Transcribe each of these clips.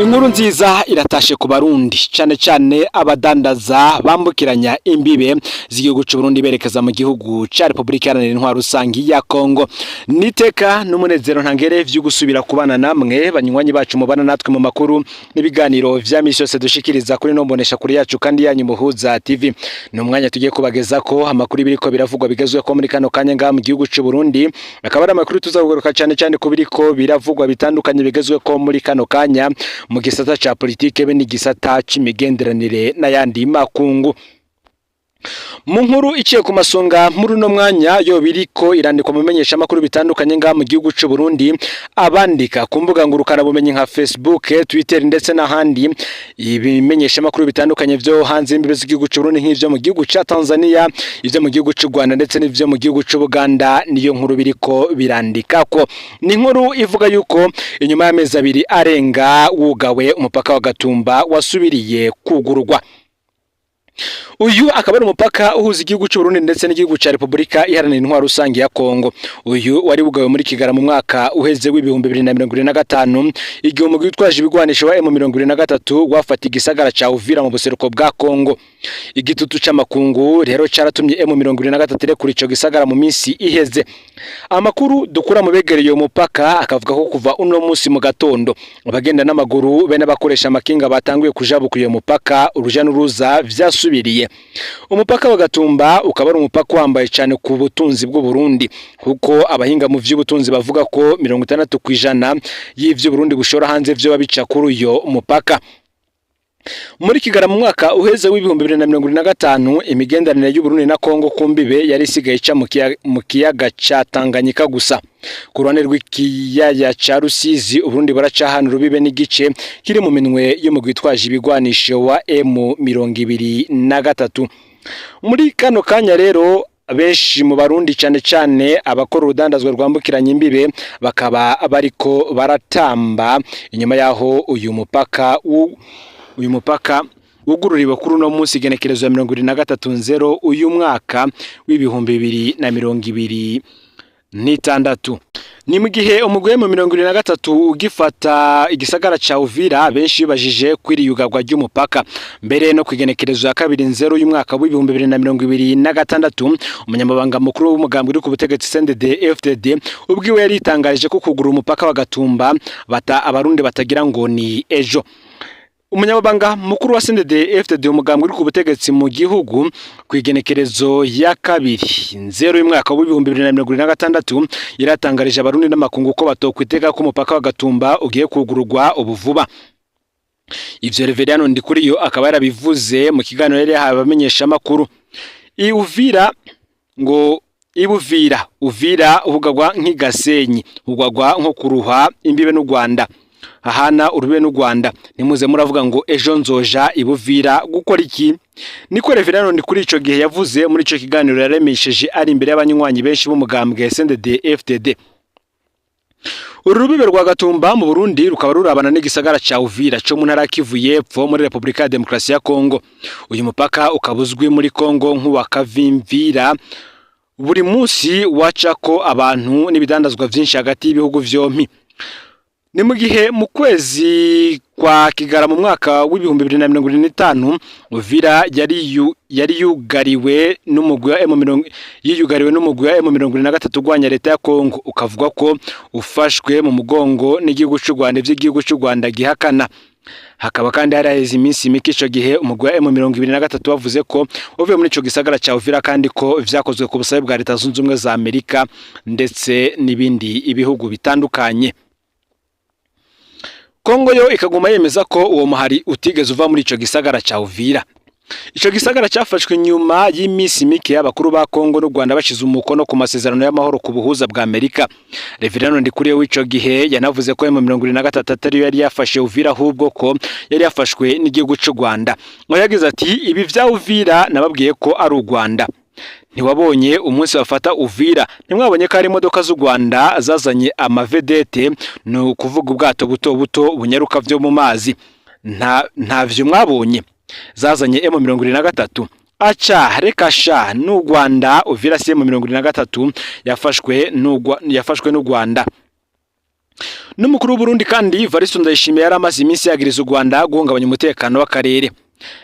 Inkuru nziza iratashe ku Barundi, cane cane abadandaza bambukiranya imbibe z'igihugu c'u Burundi berekeza mu gihugu ca Republika Iharanira Intwaro Rusangi ya Kongo. Niteka n'umunezero ntangere vyo gusubira kubana namwe, banywanyi bacu mubana natwe mu makuru n'ibiganiro vya misi yose dushikiriza kuri no mbonesha kuri yacu kandi yanyu Muhuza TV. Ni umwanya tugiye kubagezako amakuru biriko biravugwa bigezweho muri kano kanya ngaha mu gihugu c'u Burundi, akaba ari amakuru tuzakugaruka cane cane ku biriko biravugwa bitandukanye bigezweho muri kano kanya mu gisata ca politike be n'igisata c'imigenderanire n'ayandi makungu. Mu nkuru iciye ku masonga muri uno mwanya yo biriko irandikwa mu menyesha makuru bitandukanye ngaha mu gihugu c'u Burundi, abandika ku mbuga ngurukana bumenyi nka Facebook, Twitter ndetse n'ahandi, ibimenyesha makuru bitandukanye vyo hanze y'imbibe z'igihugu c'u Burundi, nk'ivyo mu gihugu ca Tanzania, ivyo mu gihugu c'u Rwanda ndetse n'ivyo mu gihugu c'u Buganda, niyo nkuru biriko birandika ko ni inkuru ivuga yuko inyuma y'amezi 2 arenga wugawe, umupaka wa Gatumba wasubiriye kugururwa. Uyu akaba ari umupaka uhuza igihugu c'u Burundi ndetse n'igihugu ca Republika Iharanira Intwaro Rusangi ya Kongo. Uyu wari wugawe muri Kigarama mu mwaka uheze w'2025, igihe umugwi witwaje ibigwanisho wa M23 wafata igisagara ca Uvira mu buseruko bwa Kongo. Igitutu c'amakungu rero caratumye M23 irekura ico gisagara mu minsi iheze. Amakuru dukura mu begereye uwo mupaka akavuga ko kuva uno munsi mu gatondo abagenda n'amaguru be n'abakoresha amakinga batanguye kujabuka uyo mupaka, uruja n'uruza vyasubiriye. Umupaka wa Gatumba ukaba ari umupaka wambaye cyane ku butunzi bw'u Burundi, kuko abahinga mu vy'ubutunzi bavuga ko 60% y'ivyo Burundi bushora hanze vyo babica kuri uyo mupaka. Muri Kigarama mu mwaka uheze w'2025, imigenderanire y'u Burundi na Kongo ku mbibe yari isigaye ica mu kiyaga ca Tanganyika gusa. Ku ruhande rw'ikiyaya ca Rusizi, Uburundi buracahana urubibe n'igice kiri mu minwe y'umugwi witwaje ibigwanisho wa M23. Muri kano kanya rero, benshi mu Barundi, cane cane abakora urudandazwa rwambukiranya imbibe, bakaba bariko baratamba inyuma yaho uyu mupaka wugururiwe kuri uno munsi, igenekerezo ya 23/0 uyu mwaka w'2026. Ni mu gihe umugwi mu 23 ugifata igisagara ca Uvira, benshi bibajije kwiri yugarwa ry'umupaka. Mbere no kwigenekerezo ya 2/0 y'umwaka w'2026, umunyamabanga mukuru w'umugambi uri ku butegetsi CNDD FDD ubwiwe yaritangarije ko kugura umupaka wa Gatumba bata Abarundi batagira ngo ni ejo. Umunyamabanga mukuru wa CNDD FDD, umugambi uri ku butegetsi mu gihugu, ku igenekerezo ya 2/0 y'umwaka w'2026 yaratangarije Abarundi n'amakungu ko batokwitega ko umupaka wa Gatumba ugiye kugururwa ubu vuba. Ivyo Reveriyano Ndikuriyo akaba yarabivuze mu kiganiro yari yahawe abamenyeshamakuru. Uvira ngo ibuvira Uvira uhugagwa nk'igasenyi, hugagwa nko kuruha imbibe n'u Rwanda, hahana urubibe n'u Rwanda. Ntimuze muravuga ngo ejo nzoja ibuvira gukora iki, niko Reveriyano kuri ico gihe yavuze muri ico kiganiro yaremesheje ari imbere y'abanywanyi benshi b'umugambwe CNDD FDD. Uru rubibe rwa Gatumba mu Burundi rukaba rurabana n'igisagara ca Uvira co mu ntara Kivu y'Epfo muri Republika ya Demokarasi ya Kongo. Uyu mupaka ukaba uzwi muri Kongo nk'uwa Kavimvira, buri munsi wacako abantu n'ibidandazwa vyinshi hagati y'ibihugu vyompi. Ni mu gihe mu kwezi kwa Kigarama mu mwaka w'2025 Uvira yari yugariwe n'umugwi wa M yiyugariwe n'umugwi wa M23 urwanya leta ya Kongo, ukavuga ko ufashwe mu mugongo n'igihugu c'u Rwanda, ivy'igihugu c'u Rwanda gihakana. Hakaba kandi hari haheze iminsi mike ico gihe umugwi wa M23 wavuze ko uvuye muri ico gisagara ca Uvira, kandi ko vyakozwe ku busabe bwa Leta Zunze Ubumwe za Amerika ndetse n'ibindi ibihugu bitandukanye. Kongo yo ikaguma yemeza ko uwo muhari utigeze uva muri ico gisagara ca Uvira. Ico gisagara cyafashwe nyuma y'iminsi mike y'abakuru ba Kongo n'u Rwanda bashize umukono ku masezerano y'amahoro ku buhuza bwa Amerika. Reverend Ndikuriyo w'ico gihe yanavuze ko M23 atari yari yafashe Uvira, ahubwo ko yari yafashwe n'igihugu c'u Rwanda. Ngo yagize ati: "Ibi vya Uvira nababwiye ko ari u Rwanda. Ntiwabonye umunsi bafata Uvira? Ntimwabonye ko hari imodoka z'u Rwanda zazanye amavedete, ni ukuvuga ubwato buto buto bunyaruka vyo mu mazi? Nta ntavyo mwabonye zazanye M23? Aca reka sha, n'u Rwanda. Uvira si M23 yafashwe n'u Rwanda." N'umukuru w'Uburundi kandi Evariste Ndayishimiye yari amaze iminsi yagiriza u Rwanda guhungabanya umutekano w'akarere.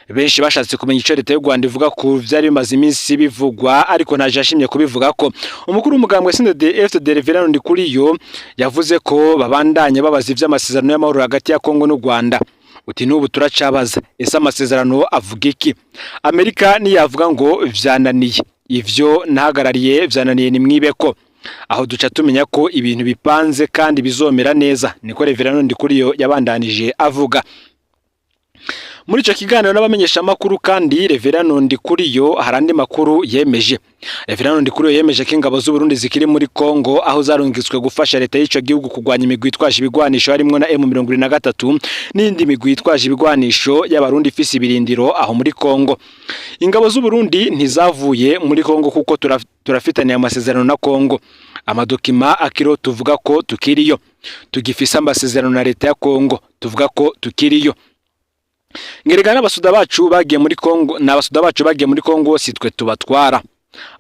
Benshi bashatse kumenya ico leta y'u Rwanda ivuga ku vyari bimaze iminsi bivugwa, ariko ntaje yashimye kubivuga ko. Umukuru w'umugambwe CNDD FDD Reverend Ndikuriyo yavuze ko babandanya babaza ivy'amasezerano y'amahoro hagati ya Kongo n'u Rwanda. Uti n'ubu turacabaza, ese amasezerano avuga iki? Amerika niyavuga ngo vyananiye, ivyo nahagarariye vyananiye, ni mwibeko aho duca tumenya ko ibintu bipanze kandi bizomera neza, niko Reverend Ndikuriyo yabandanije avuga. Muri ico kiganiro n'abamenyeshamakuru kandi Reverend Ndikuriyo hari andi makuru yemeje. Reverend Ndikuriyo yemeje ko ingabo z'u Burundi zikiri muri Kongo, aho zarungitswe gufasha leta y'ico gihugu kurwanya imigwi itwaje ibigwanisho harimwo na M23 n'indi migwi itwaje ibigwanisho y'Abarundi ifise ibirindiro aho muri Kongo. Ingabo z'u Burundi ntizavuye muri Kongo kuko turafitaniye amasezerano na Kongo. Amadokima akiro tuvuga ko tukiriyo. Tugifise amasezerano na leta ya Kongo, tuvuga ko tukiriyo. Ngerega n'abasuda bacu bagiye muri Kongo, n'abasuda bacu bagiye muri Kongo si twe tubatwara,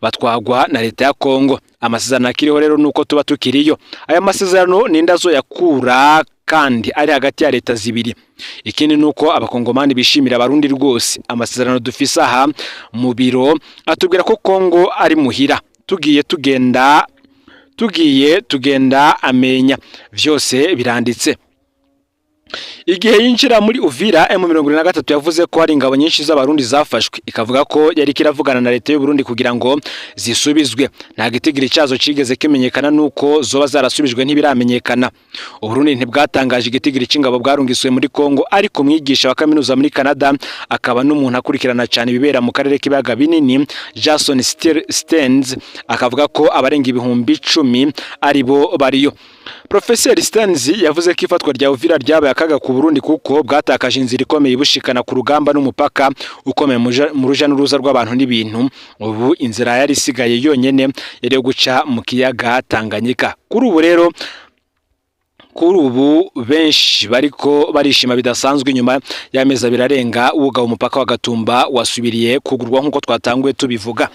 batwagwa na leta ya Kongo. Amasezerano akiriho rero nuko tuba tukiriyo. Aya masezerano ninda yakura kandi ari hagati ya leta zibiri. Ikindi nuko abakongomani bishimira Abarundi rwose. Amasezerano dufise aha mu biro atubwira ko Kongo ari muhira. Tugiye tugenda, tugiye tugenda amenya vyose biranditse. Igihe yinjira muri Uvira, M23 yavuze ko hari ingabo nyinshi z'Abarundi zafashwe, ikavuga ko yari kiravugana na leta y'u Burundi kugira ngo zisubizwe. Nta gitigiri cyazo cigeze kimenyekana, nuko zoba zarasubijwe ntibiramenyekana. Uburundi ntibwatangaje igitigiri c'ingabo bwarungiswe muri Kongo, ariko umwigisha wa kaminuza muri Canada akaba n'umuntu akurikirana cyane ibibera mu karere k'ibiyaga binini, Jason Stearns, akavuga ko abarenga 10,000 aribo bariyo. Professor Stearns yavuze ko ifatwa rya Uvira ryabaye akaga ku Burundi kuko bwatakaje inzira ikomeye ibushikana ku rugamba n'umupaka ukomeye mu ruja n'uruza rw'abantu n'ibintu. Ubu inzira yari isigaye yonyene yari yo guca mu kiyaga Tanganyika. Kuri ubu rero, kuri ubu benshi bariko barishima bidasanzwe nyuma y'amezi 2 arenga wugawe umupaka wa Gatumba wasubiriye kugurwa nk'uko twatanguye tubivuga.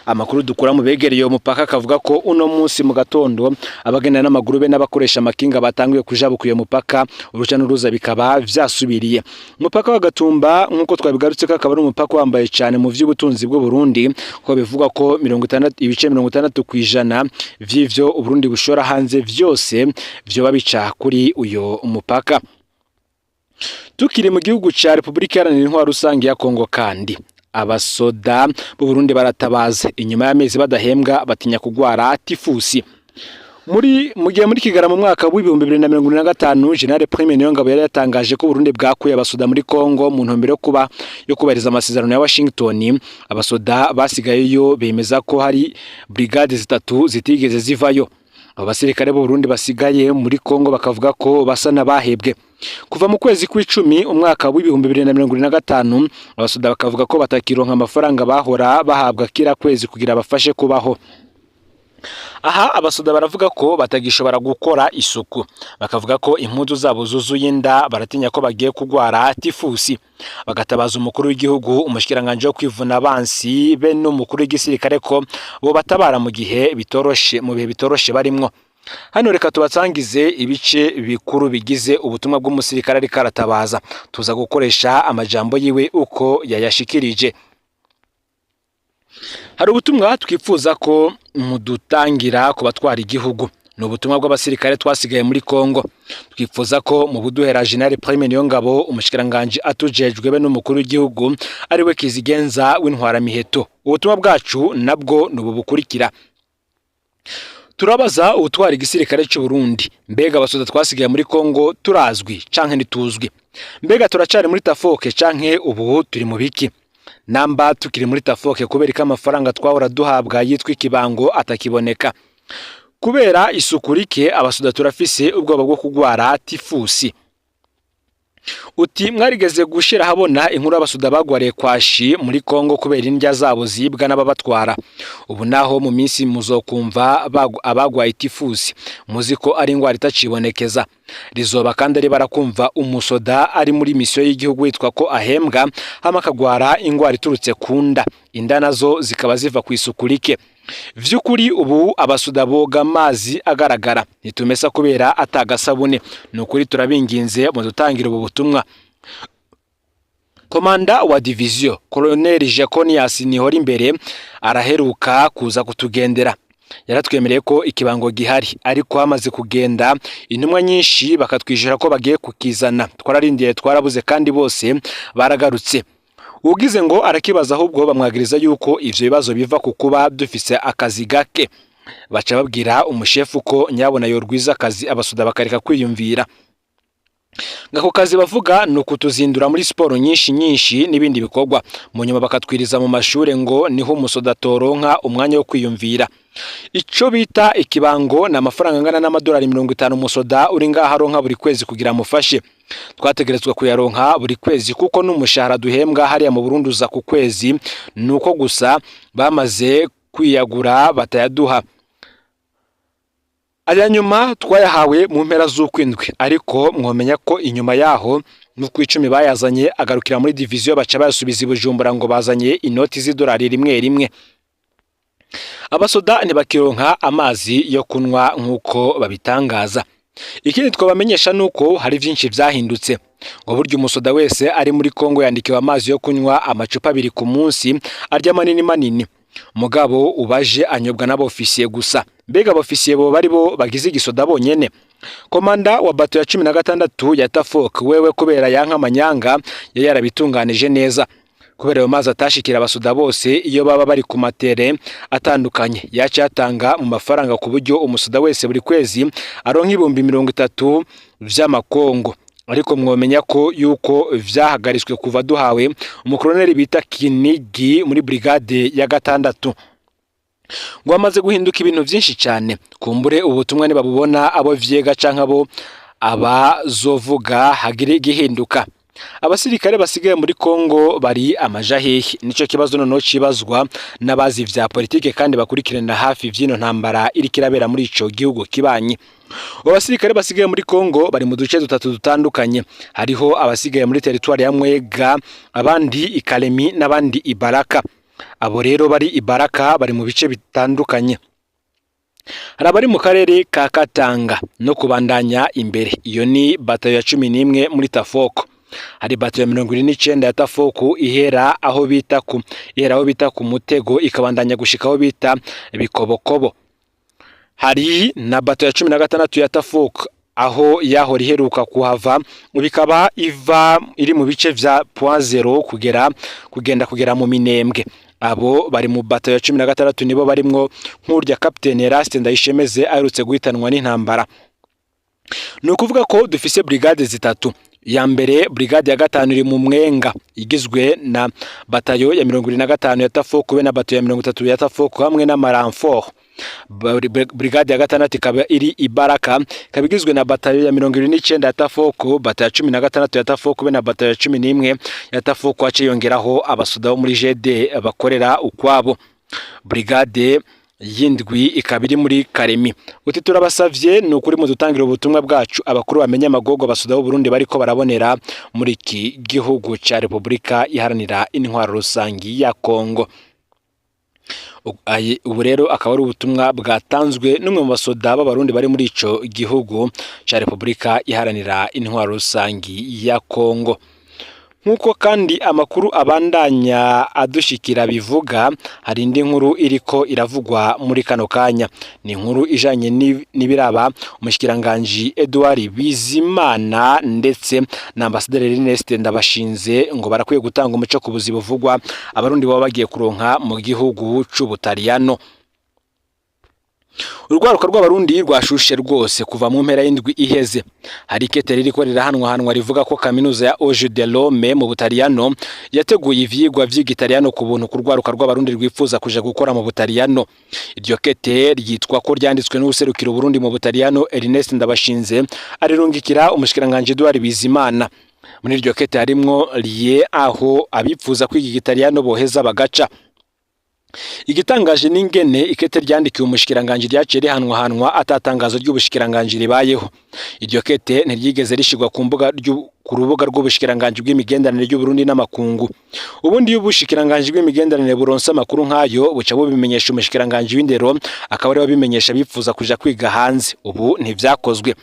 Amakuru dukura mu begereye uwo mupaka akavuga ko uno munsi mu gatondo abagenda n'amaguru be n'abakoresha amakinga batanguye kujabuka uyo mupaka, uruja n'uruza bikaba vyasubiriye. Umupaka wa Gatumba, nk'uko twabigarutse ko akaba ari umupaka wambaye cyane mu vy'ubutunzi bw'u Burundi, ko bivugwa ko 60 ibice 60% vy'ivyo Uburundi bushora hanze vyose vyoba bica kuri uyo mupaka. Tukiri mu gihugu ca Republika Iharanira Intwaro Rusange ya Kongo kandi, abasoda b'u Burundi baratabaza inyuma y'amezi badahembwa, batinya kugwara tifusi. Muri mu gihe muri Kigarama mu mwaka w'2025, General Prime Niyongabo yari yatangaje ko Burundi bwakuye abasoda muri Kongo mu ntumbero yo kuba yo kubahiriza amasezerano ya Washington, abasoda basigayeyo bemeza ko hari brigade zitatu zitigeze zivayo. Abo basirikare b'u Burundi basigaye muri Kongo bakavuga ko basa n'abahebwe kuva mu kwezi kw'icumi umwaka w'2025. Abasoda bakavuga ko batakironka amafaranga bahora bahabwa kira kwezi kugira bafashe kubaho. Aha abasoda baravuga ko batagishobora gukora isuku, bakavuga ko impuzu zabo zuzuye inda, baratinya ko bagiye kugwara tifusi, bagatabaza umukuru w'igihugu, umushikiranganje wo kwivuna abansi be n'umukuru w'igisirikare ko bo batabara mu gihe bitoroshe, mu bihe bitoroshe barimwo. Hano reka tubatsangize ibice bikuru bigize ubutumwa bw'umusirikare ariko aratabaza, tuza gukoresha amajambo yiwe uko yayashikirije. Hari ubutumwa twifuza ko mudutangira ku batwara igihugu. Ni ubutumwa bw'abasirikare twasigaye muri Kongo. Twifuza ko mu buduhera General Prime Niyongabo, umushikiranganje atujejwe be n'umukuru w'igihugu ari we Kizigenza w'intwaramiheto. Ubutumwa bwacu nabwo ni ubu bukurikira: turabaza ubutwara igisirikare cy'u Burundi, mbega abasoda twasigaye muri Kongo turazwi canke ntituzwi? Mbega turacari muri tafoke canke ubu turi mu biki? Namba tukiri muri tafoke, kubera ko amafaranga twahora duhabwa yitwa ikibango atakiboneka kubera isuku rike, abasoda turafise ubwoba bwo kugwara tifusi. Uti mwarigeze gushira habona inkuru y'abasoda bagwariye kwashi muri Kongo kubera indya zabo zibwa n'ababatwara. Ubu naho mu minsi muzokumva abagwaye tifusi, muzi ko ari ingwara itacibonekeza. Rizoba kandi ari barakumva umusoda ari muri misiyo y'igihugu witwa ko ahembwa, hama akagwara ingwara iturutse ku nda, inda nazo zikaba ziva ku isuku rike. Vy'ukuri ubu abasuda boga amazi agaragara, ntitumesa kubera atagasabune. Ni ukuri turabinginze mudutangira ubu butumwa. Komanda wa diviziyo, Colonel Jaconias Nihorimbere, araheruka kuza kutugendera. Yaratwemereye ko ikibango gihari, ariko hamaze kugenda intumwa nyinshi bakatwijera ko bagiye kukizana. Twararindiye twarabuze, kandi bose baragarutse. Ugize ngo arakibaza ahubwo bamwagiriza yuko ivyo bibazo biva ku kuba dufise akazi gake. Baca babwira umushefu ko nyabona yorwiza akazi, abasuda bakareka kwiyumvira. Ngako kazi bavuga ni ukutuzindura muri siporo nyinshi nyinshi n'ibindi bikorwa, mu nyuma bakatwiriza mu mashure, ngo niho umusoda atoronka umwanya wo kwiyumvira. Ico bita ikibango ni amafaranga angana n'amadolari 50 umusoda uri ngaho aronka buri kwezi kugira amufashe. Twategerezwa kuyaronka buri kwezi kuko n'umushahara duhembwa hariya mu Burundi uza ku kwezi, nuko gusa bamaze kwiyagura batayaduha. Aya nyuma twayahawe mu mpera z'ukwindwi, ariko mwomenya ko inyuma yaho no ku 10 bayazanye agarukira muri diviziyo, baca bayasubiza i Bujumbura ngo bazanye inoti z'idolari rimwe rimwe. Abasoda ntibakironka amazi yo kunywa nk'uko babitangaza. Ikindi twabamenyesha nuko hari vyinshi vyahindutse, ngo burya umusoda wese ari muri Kongo yandikiwe amazi yo kunywa amacupa abiri ku munsi, arya manini manini. Mugabo ubaje anyobwa n'abofisiye gusa. Mbega abofisiye bo bari bo bagize igisoda bonyene? Komanda wa bato ya 16 ya Tafok wewe, kubera yanka amanyanga, yari yarabitunganije neza. Kubera ayo mazi atashikira abasoda bose iyo baba bari ku matere atandukanye, yaca yatanga mu mafaranga ku buryo umusoda wese buri kwezi aronka 30,000 vy'amakongo. Ariko mwomenya ko yuko vyahagaritswe kuva duhawe umukoloneli bita Kinigi muri brigade ya gatandatu. Ngo hamaze guhinduka ibintu vyinshi cyane. Kumbure ubutumwa nibabubona abo vyega canke abo abazovuga hagire igihinduka. Abasirikare basigaye muri Kongo bari amaja hehe? Nico kibazo noneho cibazwa n'abazi vya politike kandi bakurikirana hafi vy'ino ntambara iriko irabera muri ico gihugu kibanyi. Abo basirikare basigaye muri Kongo bari mu duce dutatu dutandukanye. Hariho abasigaye muri teritwari ya Mwega, abandi i Kalemi n'abandi i Baraka. Abo rero bari i Baraka bari mu bice bitandukanye. Hari abari mu karere ka Katanga no kubandanya imbere, iyo ni batayo ya 11 muri Tafoko. Hari bato ya 79 ya Tafoku ihera aho bita ku Mutego, ikabandanya gushika aho bita Bikobokobo. Hari na bato ya 16 ya Tafoku aho yahora iheruka kuhava, bikaba iva iri mu bice vya Point Zero kugera kugenda kugera mu Minembwe. Abo bari mu bato ya 16 nibo barimwo nk'urya Captain Eraste Ndayishemeze aherutse guhitanwa n'intambara. Ni ukuvuga ko dufise brigade zitatu. Ya mbere, brigade ya gatanu, iri mu Mwenga, igizwe na batayo ya 75 ya Tafoku be na batayo ya 30 ya Tafoku hamwe n'amaranfort. Brigade ya gatandatu ikaba iri Ibaraka, ikaba igizwe na batayo ya 79 ya Tafoku, batayo ya 16 ya Tafoku be na batayo ya 11 ya Tafoku, haciye yongeraho abasoda bo muri GD bakorera ukwabo. Brigade y'indwi ikaba iri muri Karemi. Uti turabasavye ni ukuri mudutangira ubutumwa bwacu, abakuru bamenye amagogo abasoda b'u Burundi bariko barabonera muri iki gihugu ca Repubulika Iharanira Intwaro Rusangi ya Kongo. Ubu rero akaba ari ubutumwa bwatanzwe n'umwe mu basoda b'Abarundi bari muri ico gihugu ca Repubulika Iharanira Intwaro Rusangi ya Kongo. Nk'uko kandi amakuru abandanya adushikira bivuga, hari indi nkuru iriko iravugwa muri kano kanya. Ni inkuru ijanye n'ibiraba umushikiranganji Edouard Bizimana ndetse na Ambasaderi Ernest Ndabashinze, ngo barakwiye gutanga umuco ku buzi buvugwa Abarundi baba bagiye kuronka mu gihugu c'Ubutaliyano. Urwaruka rw'Abarundi rwashushe rwose kuva mu mpera y'indwi iheze. Hari ikete ririko rirahanwahanwa rivuga ko kaminuza ya Oge de Rome mu Butaliyano yateguye ivyigwa vy'igitaliyano ku buntu ku rwaruka rw'Abarundi rwifuza kuja gukora mu Butaliyano. Iryo kete ryitwa ko ryanditswe n'uwuserukira Uburundi mu Butaliyano, Ernest Ndabashinze, arirungikira umushikiranganji Edouard Bizimana. Muri iryo kete harimwo liye aho abipfuza kwiga igitaliyano boheza bagaca. Igitangaje n'ingene ikete ryandikiwe umushikiranganji ryaciye rihanwahanwa atatangazo ry'ubushikiranganji ribayeho. Iryo kete ntiryigeze rishirwa ku mbuga ku rubuga rw'ubushikiranganji bw'imigenderanire y'Uburundi n'amakungu. Ubundi iyo ubushikiranganji bw'imigenderanire buronse amakuru nk'ayo, buca bubimenyesha umushikiranganji w'indero, akaba ariwe abimenyesha abifuza kuja kwiga hanze. Ubu ntivyakozwe.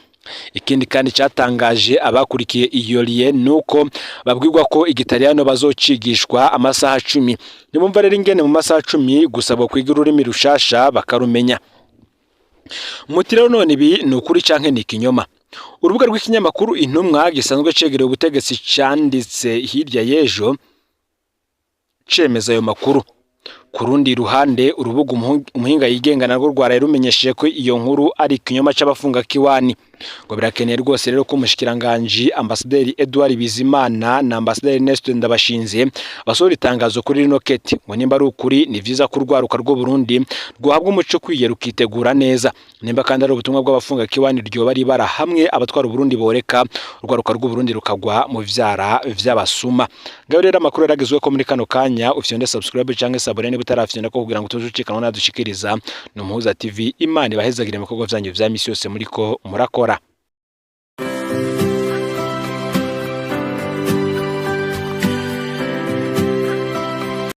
Ikindi kandi cyatangaje abakurikiye iyo lien nuko babwirwa ko igitaliyano bazocigishwa amasaha 10. Nimumva rero ingene mu masaha 10 gusabwa kwiga ururimi rushasha bakarumenya. Muti rero none ibi ni ukuri canke ni ikinyoma? Urubuga rw'ikinyamakuru Intumwa gisanzwe cegereye ubutegetsi canditse hirya y'ejo cemeza ayo makuru. Ku rundi ruhande, urubuga Umuhinga Yigenga narwo rwaraye rumenyesheje ko iyo nkuru ari ikinyoma c'abafunga kiwani. Ngo birakeneye rwose rero ko umushikiranganji Ambasaderi Edouard Bizimana na Ambasaderi Ernest Ndabashinze basohora itangazo kuri rino kete. Ngo nimba ari ukuri, ni vyiza ko urwaruka rw'u Burundi rwohabwa umuco ukwiye rukitegura neza. Nimba kandi ari ubutumwa bw'abafunga kiwani, ryoba ribara hamwe abatwara Uburundi boreka urwaruka rw'u Burundi rukagwa mu vyara vy'abasuma. Ngaho rero amakuru yaragezwe ko muri kano kanya. Ufyonde subscribe canke s'abonner niba utarafyonda ko, kugira ngo tuze ucikanwa nadushikiriza. Ni Umuhuza TV. Imana ibahezagire mu bikorwa vyanyu vya misi yose muriko murakora.